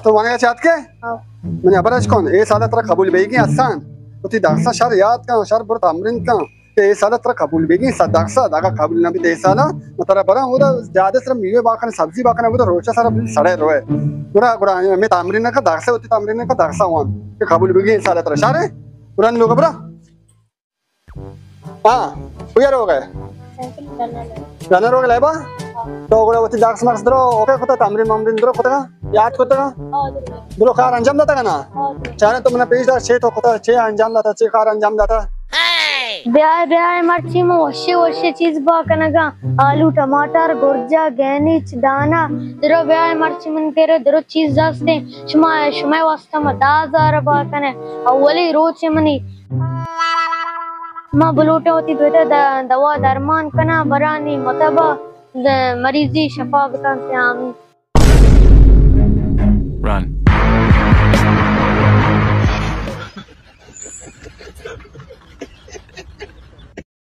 تو وانگا چات کے؟ ہاں۔ منی ہبر اش کن، اے سال ترا قبول بیگی احسان۔ تو تی درسا شر یاد کن، شر بر تمرین کن۔ کہ اے سال ترا قبول بیگی، صد درصد۔ اگا قبول نہ بیت اے سال، من ترا براں اودا جادے سر میوے باکن، سبزی باکن، اودا روچا سر سڑے روئے۔ گڑا، گڑا ہمے تمرین کا درسا، وتی تمرین کا درسا وان کہ قبول بیگی اے سال ترا۔ شر اے؟ گڑا نی لوگ برا۔ ہاں، کوئی روگ اے؟ رنر روگ لیبا؟ تو گڑا وتی درس مرس درو، اوکے کتا، تمرین ممرین درو کتا، یاد کتا؟ درو کار انجام داتا نا؟ چارے تو منا پیش دار، چے تو کتا، چے انجام داتا، چے کار انجام داتا؟ بیائے، بیائے، مرچی من وشے وشے چیز با کنگاں، آلو، ٹماٹر، گرجا، گینیچ، دانا، درو بیائے، مرچی من کرا درو چیز دستیں، شما، شمئے واسطہ ما دہ ہزار با کنیں۔ اولی روچ منی، ما بلوٹیں وتی دوتا د-، دوا درمان کناں، برانی مطبا د-، مریضی شفا بکنت، آمین۔ Run.